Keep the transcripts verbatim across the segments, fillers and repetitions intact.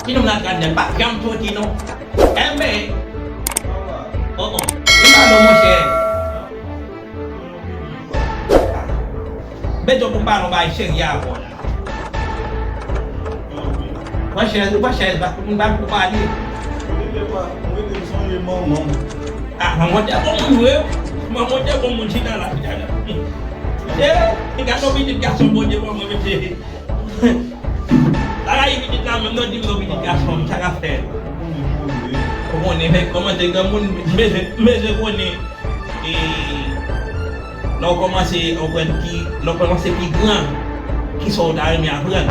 Ti nonm nan trannèf pa janm soti non. Enben. Oh, oh. Li pa non, monchè. Bèt yo pou m pale yon bagay serye avè w la. Pran chèz, ou pran chèz, paske moun pa pou pale. Ah, manman te bon moun vre. Manman te bon moun chita la, chita la. Eh, gade yon pitit gason Bondye ban mwen, mesye. Bagay pitit la menm, non, di m non pitit gason, sa k ap fè? Ou konnen, men kòmante granmoun, bezwen, bezwen konnen, e, lè w kòmanse, w konprann ki, lè w kòmanse pi gran, kisa w ta renmen aprann?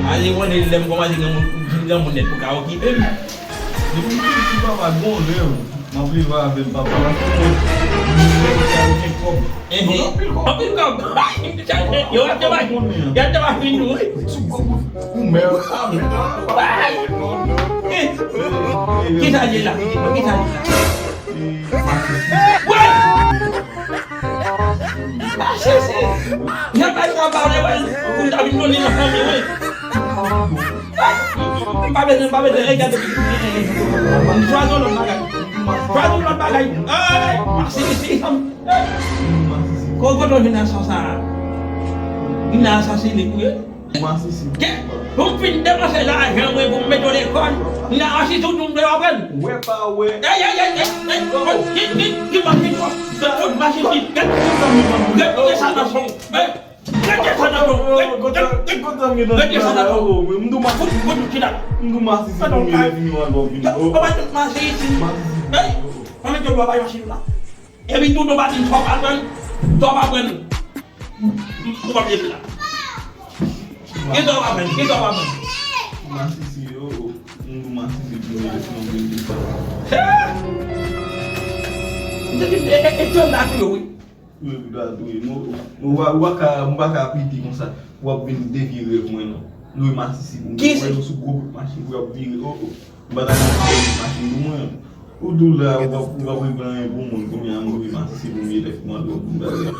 Ale konnen lè m kòmanse granmoun, vin granmoun nèt pou ka okipe m. Depi m piti, papa, gon lè m ap leve avè l, papa, paske mwen, mwen, mwen, mwen, mwen, Ehe. Anpil kòb. Yo ap te bay, yo ap te bay vin nou, wi. Ou mè, ou pa mè. Kisa ye la? Kisa ye la? Wè! Masisi! Jan bagay sa pale, wè. Pou ta vin konnen nan fanmi, wè. M pa bezwen, m pa bezwen, e gade. M chwazi yon lòt bagay. M chwazi yon lòt bagay. Ey, Masisi. Ko-, kote w vin nan sans sa a? Vin nan asasine kou ye. Masisi. Ke, pou m fin depanse lajan mwen pou m mete w lekòl, m nan asisou tou m vle w aprann. Wè pa wè. Ey, ey, ey, ey, ey, ki, ki, ki mank ki twòp? Tout machin ki, gad, gad, gad sa nan son. Ey, rete sa nan son. Rete sa nan son. Fout, fout, kidnap. Yo, yo, yo, Masisi. Ey, pa mete dlo pa machin la. Epi tonton pa di m sa w pa pran, sa w pa pran. Ou pa vle la. Gen sa w pa pran, gen sa w pa pran. Masisi yo, m di w Masisi pou mwen, sinon m vin di sa. E, e, e, e, John la tou yo, wi. Wi, wi, la tou, wi. Nou, nou, w pa, w pa ka, m pa ka piti konsa. W ap vin devye rèv mwen, non. Lwe Masisi pou mwen. Ki se? Wè yo sou gwo bout machin pou y ap vire. Oh, oh. M pa ta gen machin pou mwen. Ou tou la, ou pa, ou pa regle anyen pou moun, kounye a m lwe Masisi pou m ye tèt mande w pou bagay.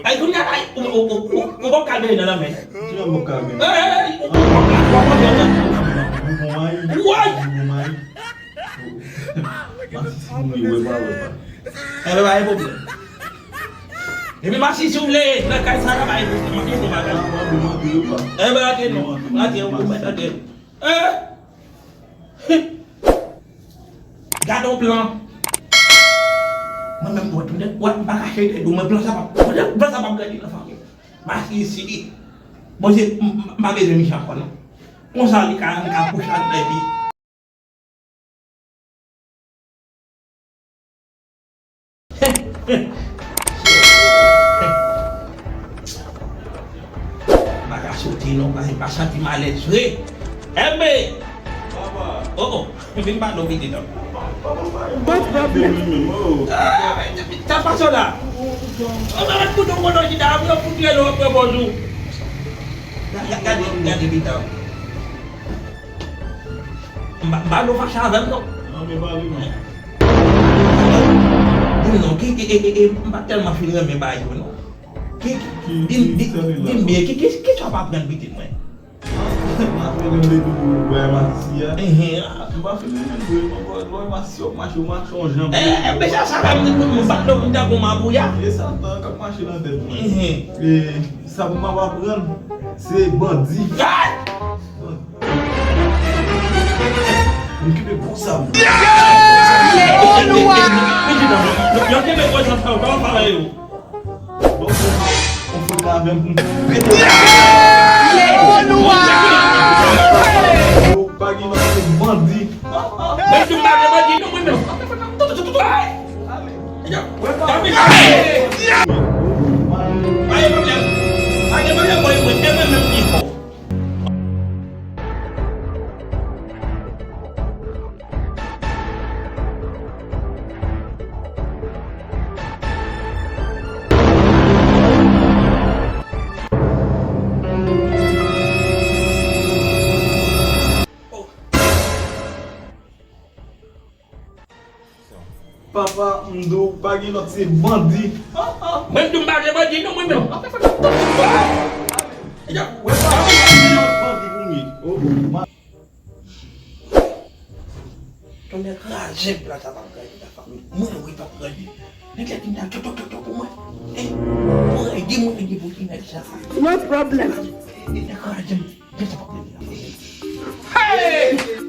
Ay, kounye a, ay, ou, ou, ou, ou, ou p ap ka bene nan lanmè. Kijan m p ap ka bene? Ey, ou, ou p ap ka, ou p ap ka bene nan lanmè. Ou bon mayi? Woy! Ou bon mayi? Masisi pou m ye, wè pa, wè pa. Enben, pa gen pwoblèm. Epi Masisi, si w vle, nan kay sa la, pa gen pwoblèm. Antre non, bagay. Antre non, antre, ou mèt antre. Eh! Gade yon plan. Mwen menm, mwen tounen, mwen pa kache tèt mwen, plan sa p ap, plan sa p ap grandi nan fanmi. Masisi. Bon, se, m, m, m pa bezwen Micha ankò, non. Konsa, li ka, li ka kouche ak bèbi. M pa ka soti non, paske m pa santi m alèz vre. Enben! Oh, oh, vin ba nou pitit an. Sa pase la? Ou mèt kote w kote w chita, apre w fout rele w ap pran pòz ou. Gade, gade, gade pitit an. M pa, m pa nou fache avè m non. Non, men pa vin non. Di m non, ki, ki, e, e, e, m pa tèlman fin renmen bagay yo non. Ki, ki, di m, di, di m byen, ki, ki, ki sa w ap aprann pitit mwen? M ap renmen depi pou w wè Masisi a. Enhen. M pa fin renmen vre non, bò, lè w wè Masisi w ap mache, w mache yon jan. E, e, men sa, sa ka m, m, m bat non, m tankou mabouya. E Satan k ap mache nan tèt mwen. Enhen. E sa pou m ap aprann, se bandi. Bandi. M kenbe gwo zam. Yo kenbe gwo zam sa yo, kòman pale yo? Bon, bon, on fout la avè m pou m pete. Yo pa gen lòt se bandi. Mwen di m pa gen bandi non, mwen menm. Pa gen pwoblèm. Pa gen pwoblèm, mwen, mwen menm ki fò. Papa, m di w, pa gen lòt, se bandi. Mwen, m di w, m pa vle bandi, non, mwen menm. Wè, pa gen lòt bandi pou m ye. Kraze m, plat sa p ap kraze, la fanmi. Mwen, wi, p ap kraze. Nèg la vin nan tchotchotchotcho pou mwen. Eh, pou rèdi mwen, rèdi pou ti nèg sa. No problem. Nèg la kraze m. Nèg sa p ap kraze la fanmi. Hey!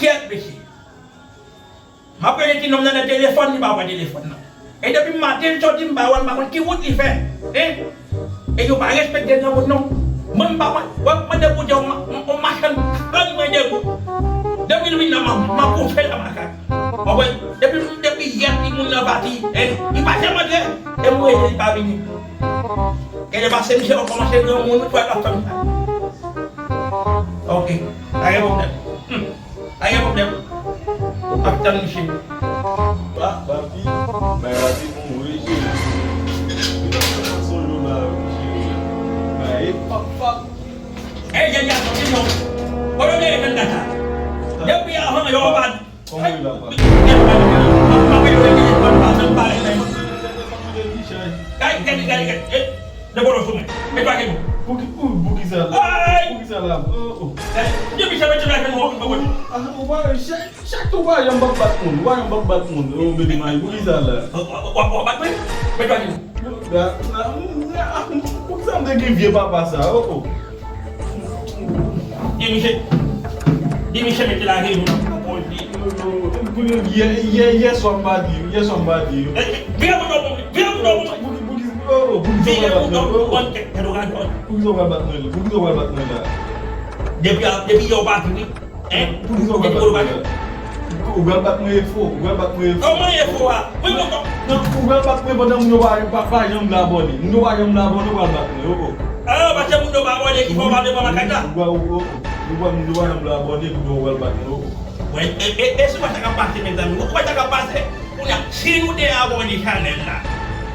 Kyèt, mesye. M ap rele ti nonm nan nan telefòn, li pa pran telefòn nan. E depi maten l soti, m pa wè l, m pa konn ki wout li fè. Hein? E yo pa respekte granmoun non. Mwen, m pa wè, wè, mwen depoze yon ma-, yon, yon machann kòn mwen debout. Depi l vin nan, m ap, m ap bouche l a makak. Ou konprann? Depi, depi yè timoun nan pati, hein, li pa janm antre. E m rele, li pa vini. Genlè pase misye kòmanse granmoun, ou twè l ap tann sa. Ok. Pa gen pwoblèm. Hmm. Pa gen pwoblèm. M ap tann misye. Ba, papi, bay papi bon wi, cheri. Li pa fè fason yo la, wi, cheri. Bay, pap, pap. Ey, Djèdja, di non. Kote w te ye jwenn data? Depi avan, yo pa Kòman w ye la, papa? Gade, gade, gade, gade. Eh, de bolo sou mwen. Mete ajenou. Pou ki, pou, pou ki sa la? Ay! Pou ki sa la? Oh, oh. Eh, depi sa mete ajenou, ou, ou, ou. Ah, ou pa, chak, chak tou pa janm p ap bat moun. Ou pa janm p ap bat moun. Oh, baby mami, pou ki sa la? Ou, ou, ou, ou bat mwen? Mete ajenou. Da, da, ah, pou ki sa m te gen vye papa sa? Oh, oh. Di misye, di misye mete lari nou nan pwopozisyon. Yè, yè, yè swa m pa di, yè swa m pa di. Eh, vire bouda w pou mwen, vire bouda w pou mwen. Pou ki, pou ki, oh, oh, pou ki sa w pral bat mwen? Vire bouda w pou mwen, kèt, kèt ou ka jwenn. Pou ki sa w pral bat mwen? Pou ki sa w pral bat mwen la? Depi a, depi yè w pati wi. Hein? Pou ki sa w pral bat mwen la? Ou pral bat mwen efo, ou pral bat mwen efo. Kòman efo a? Wi, mwen Non, ou pral bat mwen pandan moun yo pa, pa, pa janm vle abòne. Moun yo pa janm vle abòne, ou pral bat mwen, oh, oh. Ah, paske moun yo pa abòne ki fè w pa vle pran makak la. Ou pral, oh, oh, oh. Ou pral, moun yo pa janm vle abòne, moun yo pral bat mwen, oh, oh. Wè, e, e, e si w wè sa k ap pase, mezanmi. Ou wè sa k ap pase? Kounye a, si nou te abòne chanèl la,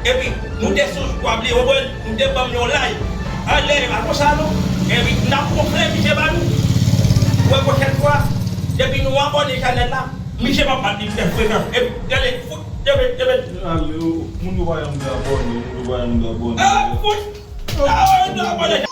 epi nou te sou, w ap li, ou konprann, nou te ban m yon like. Anlè, e pa konsa non. Epi n ap gonfle misye ba nou. Ou wè pwochèn fwa, depi nou abòne chanèl la, misye p ap bat li, misye frekan. Epi, gade, fout, demen, demen. Ale, o, moun yo pa janm vle abòne, moun yo pa janm vle abòne. Ah, fout! Ah, nou abòne.